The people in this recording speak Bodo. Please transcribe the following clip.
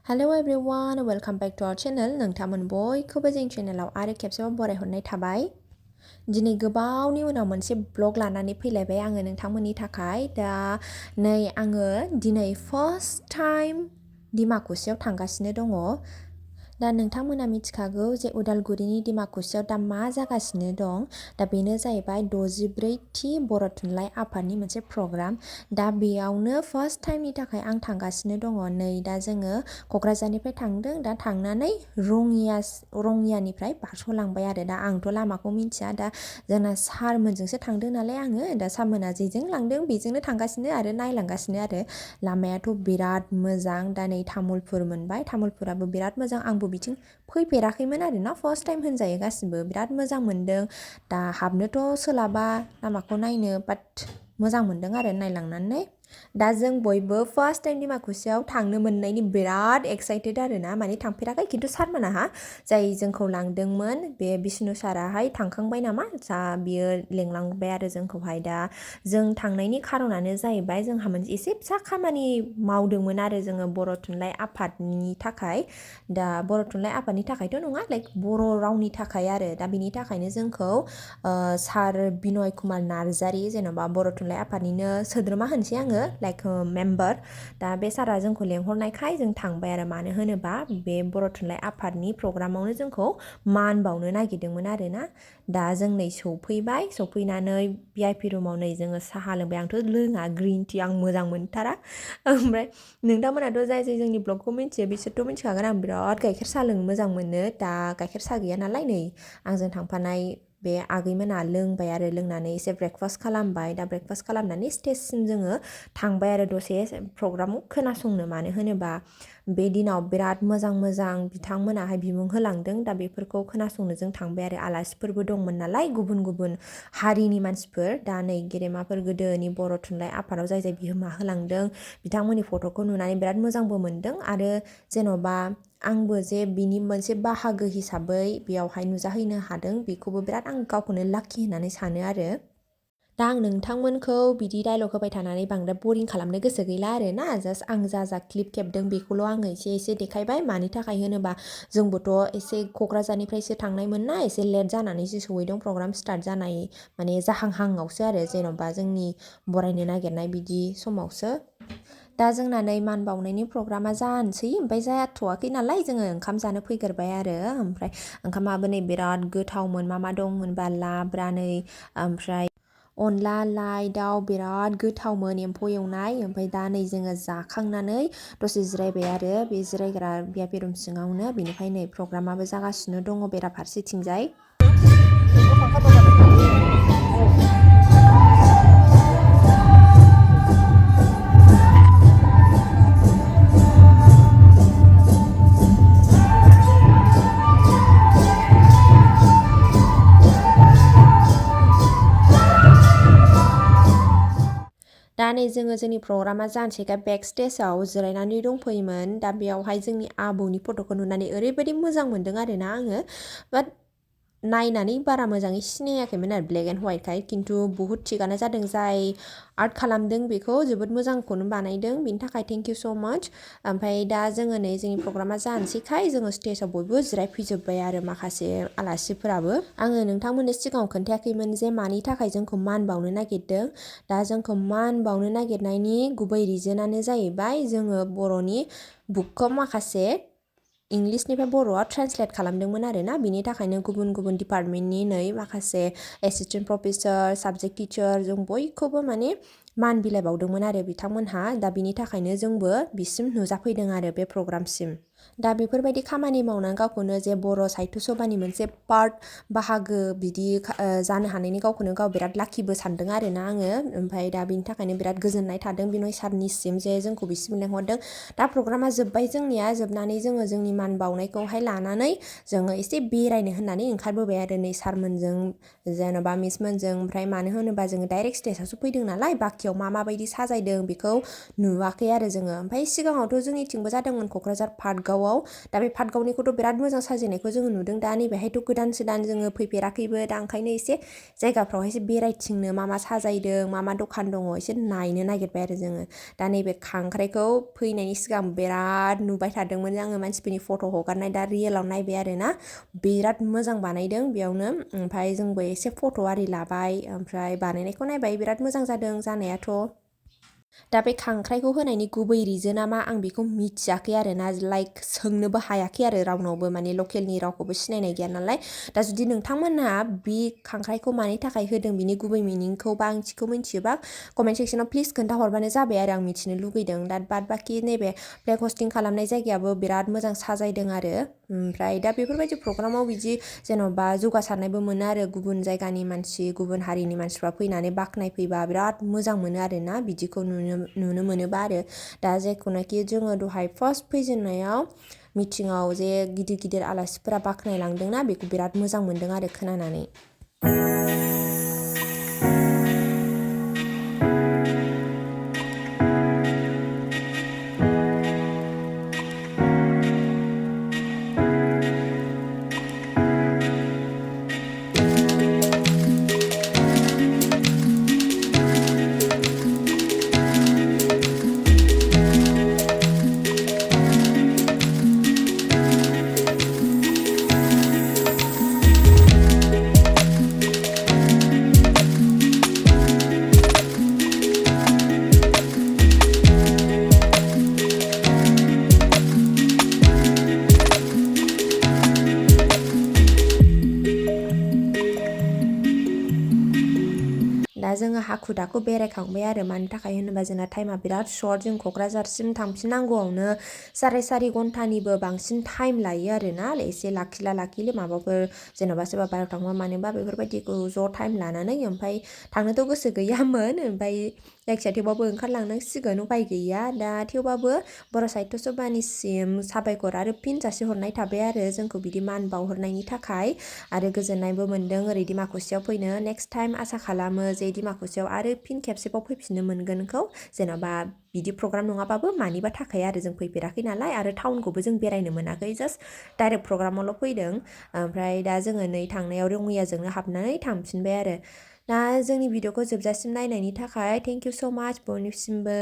Hello everyone, welcome back to our channel. नोंथांमोन बयखौबो जोंनि चेनेलाव आरो खेबसेबाव बरायहरनाय थाबाय। दिनै गोबावनि उनाव मोनसे ब्लग लानानै फैलायबाय आङो नोंथांमोननि थाखाय। दा नै आङो दिनै फर्स्ट टाइम दिमाकुसियाव थांगासिनो दङ। दा नोंथांमोना मिथिखागौ जे उदालगुरिनि दिमाकुसियाव दा मा जागासिनो दं। दा बेनो जाहैबाय 64थि बर' थुनलाइ आफादनि मोनसे प्रग्राम। दा बेयावनो फर्स्ट टाइमनि थाखाय आं थांगासिनो दङ। नै दा जोङो क'क्राझारनिफ्राय थांदों, दा थांनानै रङियानिफ्राय बारस'लांबाय आरो। दा आंथ' लामाखौ मिथिया, दा जोंना सारमोनजोंसो थांदों नालाय आङो। दा सारमोना जेजों लांदों बेजोंनो थांगासिनो आरो नायलांगासिनो आरो। लामायाथ' बिराद मोजां। दा नै तामुलपुर मोनबाय, तामुलपुराबो बिराद मोजां। आंबो बिथिं फैफेराखैमोन आरो ना, फार्स्ट टाइम होनजायो गासिबो। बिराद मोजां मोनदों। दा हाबनोथ' सोलाबा लामाखौ नायनो, बाट मोजां मोनदों आरो नायलांनानै। दा जों बयबो फार्स्ट टाइम दिमाकुसियाव थांनो मोननायनि बिराद एक्साइटेड आरो ना, माने थांफेराखै। खिन्थु सारमोनाहा जाय जोंखौ लांदोंमोन बे बिष्णु साराहाय थांखांबाय नामा, जा बियो लेंलांबाय आरो जोंखौहाय। दा जों थांनायनि खारनानो जाहैबाय जोंहा मोनसे एसे फिसा खामानि मावदोंमोन आरो जोङो बर' थुनलाइ आफादनि थाखाय। दा बर' थुनलाइ आफादनि थाखायथ' नङा, लाइक बर' रावनि थाखाय आरो। दा बिनि थाखायनो जोंखौ सार बिनय कुमार नार्जारि, जेन'बा बर' थुनलाइ आफादनिनो सोद्रोमा होनसै आङो, लाइक मेम्बार। दा बे सारा जोंखौ लेंहरनायखाय जों थांबाय आरो। मानो होनोबा बे बर' थुनलाइ आफादनि प्रग्रामावनो जोंखौ मान बावनो नागिरदोंमोन आरो ना। दा जों नै सौफैबाय, सौफैनानै VIP रुमाव नै जोङो साहा लोंबाय। आंथ' लोङा ग्रिन टि, आं मोजां मोनथारा। ओमफ्राय नोंथांमोनाथ' जाय जाय जोंनि ब्लगखौ मिन्थियो बिसोरथ' मिन्थिखागोन आं बिराद गाइखेर साहा लोंनो मोजां मोनो। दा गाइखेर साहा गैया नालाय नै आंजों थांफानाय बे आगैमोना लोंबाय आरो। लोंनानै एसे ब्रेकफास्ट खालामबाय। दा ब्रेकफास्ट खालामनानै स्टेजसिम जोङो थांबाय आरो दसे प्रग्रामखौ खोनासंनो। मानो होनोबा बे दिनाव बिराद मोजां मोजां बिथांमोनाहाय बिमुं होलांदों। दा बेफोरखौ खोनासंनो जों थांबाय आरो। आलासिफोरबो दंमोन नालाय, गुबुन गुबुन हारिनि मानसिफोर। दा नै गेदेमाफोर गोदोनि बर' थुनलाइ आफादाव जाय जाय बिहोमा होलांदों बिथांमोननि फट'खौ नुनानै बिराद मोजांबो मोनदों। आरो जेन'बा आंबो जे बिनि मोनसे बाहागो हिसाबै बेयावहाय नुजाहैनो हादों, बेखौबो बिराद आं गावखौनो लाकि होननानै सानो आरो। दा आं नोंथांमोनखौ बिदि डायलग होबाय थानानै बांद्राय बरिं खालामनो गोसो गैला आरो ना। जास्ट आं जा क्लिप खेबदों बेखौल' आङो एसे देखायबाय। मानि थाखाय होनोबा जोंबोथ' एसे क'क्राझारनिफ्रायसो थांनायमोन ना, एसे लेट जानानैसो सहैदों। प्रग्राम स्टार्ट जानाय माने जाहांहांआवसो आरो, जेन'बा जोंनि बरायनो नागिरनाय बिदि समावसो। दा जोंना नै मान बावनायनि प्रग्रामा जानोसै, ओमफ्राय जाथ'वाखै नालाय जोङो ओंखाम जानो फैग्रोबाय आरो। ओमफ्राय ओंखामाबो नै बिराद गोथावमोन। मा दं होनबा लाब्रा नै, ओमफ्राय अनला लाइ दाउ बिराद गोथावमोन, एम्फौ एवनाय। ओमफ्राय दा नै जोङो जाखांनानै दसे जिरायबाय आरो बे जिरायग्रा VIP रुम सिङावनो। बेनिफ्राय नै प्रग्रामाबो जागासिनो दङ बेराफारसेथिंजाय। दा नै जोङो जोंनि प्रग्रामा जानोसैखाय बेक स्टेजाव जिरायनानै दंफैयोमोन। दा बेयावहाय जोंनि आबौनि फट'खौ नुनानै ओरैबायदि मोजां मोनदों आरो ना आङो। बाट नायनानै बारा मोजाङै सिनायाखैमोन आरो, ब्लेक एन्ड हवाइटखाय। खिन्थु बुहुत थिगानो जादों, जाय आर्ट खालामदों बेखौ जोबोद मोजांखौनो बानायदों। बेनि थाखाय थेंक इउ स' माच। ओमफ्राय दा जोङो नै जोंनि प्रग्रामा जानोसैखाय जोङो स्टेजाव बयबो जिरायफैजोब्बाय आरो माखासे आलासिफोराबो। आङो नोंथांमोननो सिगाङाव खोन्थायाखैमोन जे मानि थाखाय जोंखौ मान बावनो नागिरदों। दा जोंखौ मान बावनो नागिरनायनि गुबै रिजोनानो जाहैबाय जोङो बर'नि बुकखौ माखासे इंलिसनिफ्राय बर'आव ट्रेन्सलेट खालामदोंमोन आरो ना। बिनि थाखायनो गुबुन गुबुन डिपार्टमेन्टनि नै माखासे एसिस्टेन्ट प्रफेसर, साबजेक्ट टिचार, जों बयखौबो माने मान बिलाइ बावदोंमोन आरो बिथांमोनहा। दा बिनि थाखायनो जोंबो बिसिम नुजाफैदों आरो बे प्रग्रामसिम। दा बेफोरबायदि खामानि मावनानै गावखौनो जे बर' साहित्य सभानि मोनसे पार्ट बाहागो बिदि जानो हानायनि गावखौनो गाव बिराद लाकिबो सानदों आरो ना आङो। ओमफ्राय दा बिनि थाखायनो बिराद गोजोननाय थादों बिनय सारनिसिम जे जोंखौ बिसिम लेंहरदों। दा प्रग्रामा जोब्बाय जोंनिया, जोबनानै जोङो जोंनि मान बावनायखौहाय लानानै जोङो एसे बेरायनो होननानै ओंखारबोबाय आरो नै सारमोनजों, जेन'बा मिसमोनजों। ओमफ्राय मानो होनोबा जोङो डाइरेक्ट स्टेजावसो फैदों नालाय, बाखियाव माबायदि साजायदों बेखौ नुवाखै आरो जोङो। ओमफ्राय सिगाङावथ' जोंनिथिंबो जादोंमोन क'क्राझार पार्ट पातगावआव दा बे पातगावनिखौथ' बिराद मोजां साजायनायखौ जोङो नुदों दा नैबेहायथ' गोदान जोङो फैफेराखैबो दा ओंखायनो एसे जायगाफ्रावहाय एसे बेरायथिंनो मा साजायदों मा दखान दङ एसे नायनो नागिरबाय आरो जोङो दा नैबे खांख्राइखौ फैनायनि सिगां बिराद नुबाय थादोंमोन आङो मानसिफोरनि फट' हगारनाय दा रियेलाव नायबाय आरो ना बिराद मोजां बानायदों बेयावनो ओमफ्राय जोंबो एसे फट' आरि लाबाय ओमफ्राय बानायनायखौ नायबाय बिराद मोजां जादों जानायाथ' दा बे खांख्राइखौ होनायनि गुबै रिजोना मा आं बेखौ मिथियाखै आरो ना लाइक सोंनोबो हायाखै आरो रावनावबो माने लकेलनि रावखौबो सिनायनाय गैया नालाय दा जुदि नोंथांमोनहा बे खांख्राइखौ मानि थाखाय होदों बिनि गुबै मिनिंखौ बा ओंथिखौ मिथियोबा कमेन्ट सेक्सनाव प्लिज खोन्थाहरबानो जाबाय आरो आं मिथिनो लुगैदों दा बाद बाखि नैबे फ्लेग हस्टिं खालामनाय जायगायाबो बिराद मोजां साजायदों आरो ओमफ्राय दा बेफोरबायदि प्रग्रामाव बिदि जेन'बा जौगासारनायबो मोनो आरो गुबुन जायगानि मानसि गुबुन हारिनि मानसिफ्रा फैनानै बाख्नायफैबा बिराद मोजां मोनो आरो ना बिदिखौ नुनो मोनोबा आरो दा जायखौनाखि जोङो दहाय फार्स्ट फैजेननायाव मिटिङाव जे गिदिर आलासिफोरा बाख्नायलांदोंना बेखौ बिराद मोजां मोनदों आरो खोनानानै दा जोङो हाखु दाखु बेरायखांबाय आरो मानि थाखाय होनोबा जोंना टाइमा बिराद सर्ट जों क'क्राझारसिम थांफिननांगौआवनो 4.5 घन्टानिबो बांसिन टाइम लायो आरो ना एसे लाखिले माबाफोर जेन'बा सोरबा बाहेरायाव थांबा मानोबा बेफोरबायदिखौ ज' टाइम लानानै ओमफ्राय थांनोथ' गोसो गैयामोन ओमफ्राय जायखिया थेवबाबो ओंखारलांनांसिगोन उपाय गैया दा थेवबाबो बर' साहित्य सभानिसिम साबायखर आरो फिन जासिहरनाय थाबाय आरो जोंखौ बिदि मान बावहरनायनि थाखाय आरो गोजोननायबो मोन्दों ओरै दिमाकुसियाव फैनो नेक्स्ट टाइम आसा खालामो जे दिमाकुसियाव आरो फिन खेबसेबाव फैफिननो मोनगोनखौ जेन'बा बिदि प्रग्राम नङाबाबो मानिबा थाखाय आरो जों फैफेराखै नालाय आरो टाउनखौबो जों बेरायनो मोनाखै जास्ट डाइरेक्ट प्रग्रामावल' फैदों ओमफ्राय दा जोङो नै थांनायाव रङियाजोंनो हाबनानै थांफिनबाय आरो दा जोंनि भिडिअखौ जोबजासिम नायनायनि थाखाय थेंक इउ स' माच बयनिसिमबो